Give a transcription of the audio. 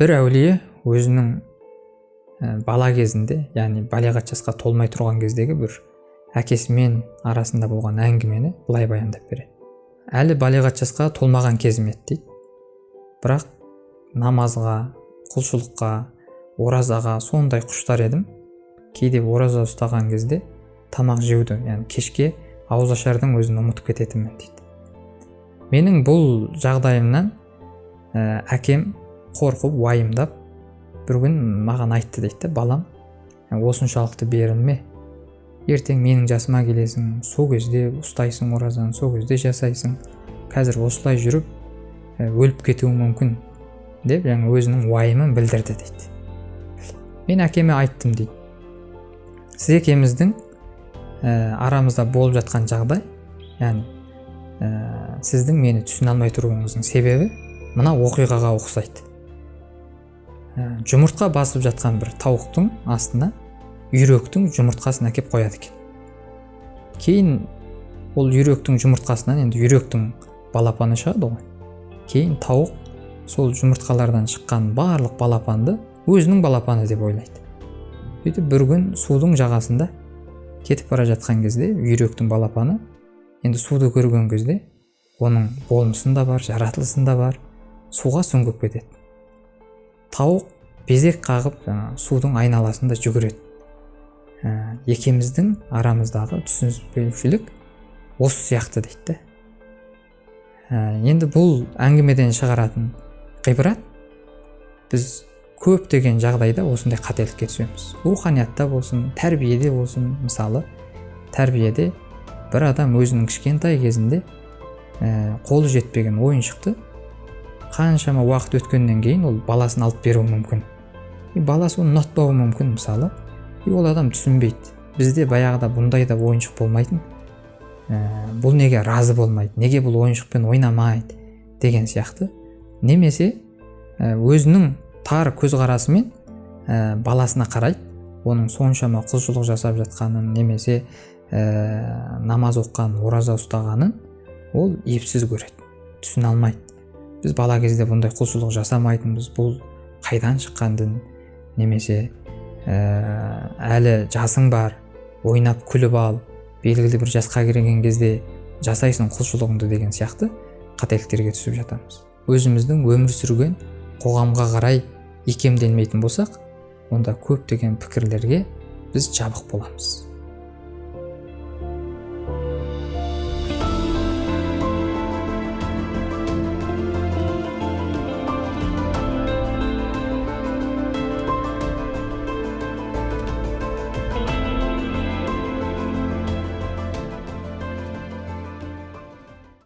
Бір әулие өзінің бала кезінде, яғни балиғат жасқа толмай тұрған кездегі бір әкесімен арасында болған әңгімені былай баяндап береді. Әлі балиғат жасқа толмаған кезім еді дейді, бірақ намазға, құлшылыққа, оразаға сондай құштар едім. Кейде ораза ұстаған кезде тамақ жеуді, яғни кешке ауызашардың өзін ұмытып кететінмін дейді. Менің бұл жағдайымнан әкем қорқып, уайымдап, бір күн маған айтты дейді: «Балам, осыншалықты берілме, ертең менің жасыма келесің, сол кезде ұстайсың оразаны, сол кезде жасайсың, қазір осылай жүріп өліп кетуің мүмкін», – деп жаңа өзінің уайымын білдірді дейді. Мен әкеме айттым дейді: «Сіз екеуміздің арамызда болып жатқан жағдай, яғни сіздің мені түсіне алмай тұруыңыздың себебі мына оқиғаға ұқсайды. Жұмыртқа басып жатқан бір тауықтың астына үйректің жұмыртқасын әкеп қояды екен. Кейін ол үйректің жұмыртқасынан енді үйректің балапаны шығады ғой. Кейін тауық сол жұмыртқалардан шыққан барлық балапанды өзінің балапаны деп ойлайды. Сөйтіп бір күн судың жағасында кетіп бара жатқан кезде үйректің балапаны енді суды көрген кезде, оның болмысында бар, жаратылысында бар, суға сүңгіп кетеді. Тауық безек қағып, жаңағы судың айналасында жүгіреді. Екеуміздің арамыздағы түсініспеушілік осы сияқты», – дейді да. Енді бұл әңгімеден шығаратын ғибрат: біз көптеген жағдайда осындай қателікке түсеміз, руханиятта болсын, тәрбиеде болсын. Мысалы, тәрбиеде бір адам өзінің кішкентай кезінде қолы жетпеген ойыншықты қаншама уақыт өткеннен кейін ол баласына алып беруі мүмкін, и баласы оны ұнатпауы мүмкін мысалы. И ол адам түсінбейді: бізде баяғыда бұндай да ойыншық болмайтын, бұл неге разы болмайды, неге бұл ойыншықпен ойнамайды деген сияқты. Немесе өзінің тар көзқарасымен баласына қарайды, оның соншама құлшылық жасап жатқанын немесе намаз оқығанын, ораза ұстағанын ол епсіз көреді, түсіне алмайды. Біз бала кезде бұндай құлшылық жасамайтынбыз, бұл қайдан шыққан дін? Немесе әлі жасың бар, ойнап күліп ал, белгілі бір жасқа келген кезде жасайсың құлшылығыңды деген сияқты қателіктерге түсіп жатамыз. Өзіміздің өмір сүрген қоғамға қарай икемделмейтін болсақ, онда көптеген пікірлерге біз жабық боламыз.